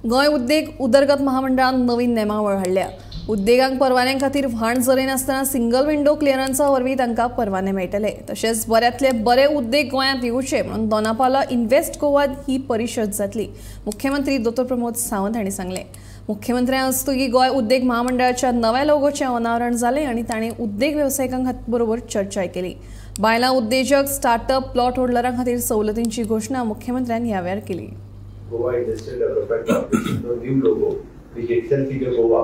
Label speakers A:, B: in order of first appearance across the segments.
A: गोंय उद्देग उदरगत महामंडळान नवीन नेमावळ हाडल्या. उद्देगांक परवान्यां खातीर व्हाण जरयनासतना सिंगल विंडो क्लियरन्सा वरवीं तांकां परवाने मेळटले. तशेंच बऱ्यांतले बरे उद्देग गोंयांत येवचे म्हणून दोनापावला इन्व्हेस्ट गोवा ही परिशद जातली, मुख्यमंत्री दोतोर प्रमोद सावंत हांणी सांगलें. मुख्यमंत्र्यां हस्तुकी गोंय उद्देग महामंडळाच्या नव्या लोगोचें अनावरण जालें आनी तांणी उद्देग वेवसायिकां बरोबर चर्चाय केली. बायलां उद्देजक, स्टार्टअप, प्लॉट होल्डरां खातीर सवलतींची घोशणा मुख्यमंत्र्यान ह्या वेळार केली.
B: Goa Industrial Development Corporation new logo which itself is a Goa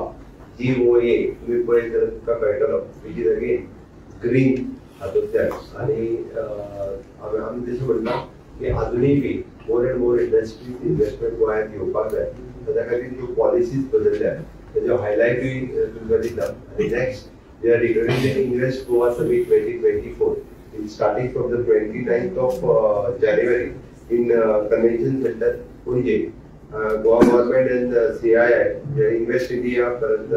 B: GOA तुम्ही पळयत जाल्यार तुमकां कळटलो, which is again green हातूंतल्यान. आनी आमी जशें म्हणलां की आजुनूय बी more and more industries investment गोंयांत येवपाक जाय, ताच्या खातीर ज्यो पॉलिसीज बदलल्या ताच्यो हायलायटूय तुमकां दिता. आनी next we are regarding the Invest Goa Summit 2024 in starting from the 29th of January in Convention Centre Panaji. Goa government and CII, Invest India, परत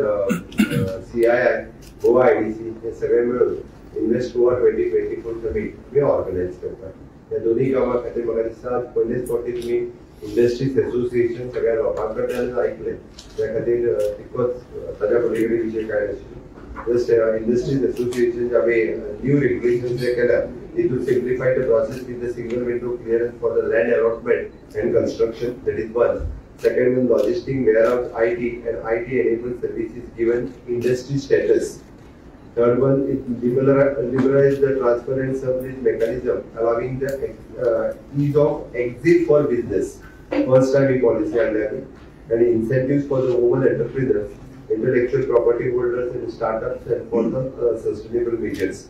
B: CII, Goa IDC हे सगळे मिळून इन्व्हेस्ट गोवा 2024 समीट आमी ऑर्गनायज करतात. ह्या दोन्ही कामां खातीर म्हाका दिसता पयलेच फावटी तुमी इंडस्ट्रीज एसोसिएशन सगळ्या लोकां कडल्यान आयकलें, त्या खातीर तितकोच ताज्या पलीकडे विशय कांय नाशिल्लो. जस्ट इंडस्ट्रीज एसोसिएशन आमी न्यू रेग्युलेशन जे केल्या तितून simplify the process with the single window clearance for the land allotment and construction, that is one. Second one, logistic, warehouse, IT and IT enabled services given industry status. Third one, it liberalize the transfer and sublease mechanism, allowing the ease of exit for business. First time he policy and incentives for the women entrepreneurs, intellectual property holders and startups, and for the sustainable measures.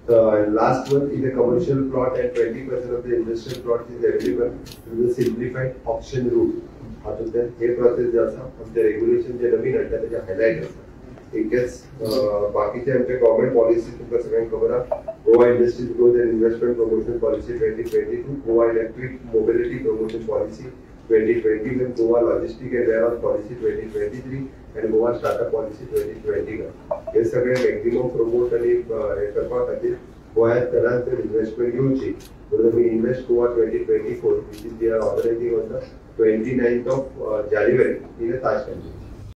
B: And last one is a commercial plot and 20% of the industrial plot is available through the simplified auction route. हातूंतल्यान हे process जे आसा आमचे regulation जे नवीन हाडटा तेजे highlight आसा. In case बाकीचे आमचे गव्हर्मेंट पॉलिसी तुमकां सगळ्यांक खबर आसा, Goa Industries Growth and Investment Promotion Policy 2022, Goa Electric Mobility Promotion Policy 2021, Goa Logistic and Warehouse Policy 2023 and Goa Startup Policy 2021. हे सगळे मॅक्झिमम प्रमोट आनी हे करपा खातीर गोंयांत चडांत चड इन्व्हेस्टमेंट येवची म्हणून आमी Invest Goa 2024 which is we are organizing on the 29th of January in a Taj Convention.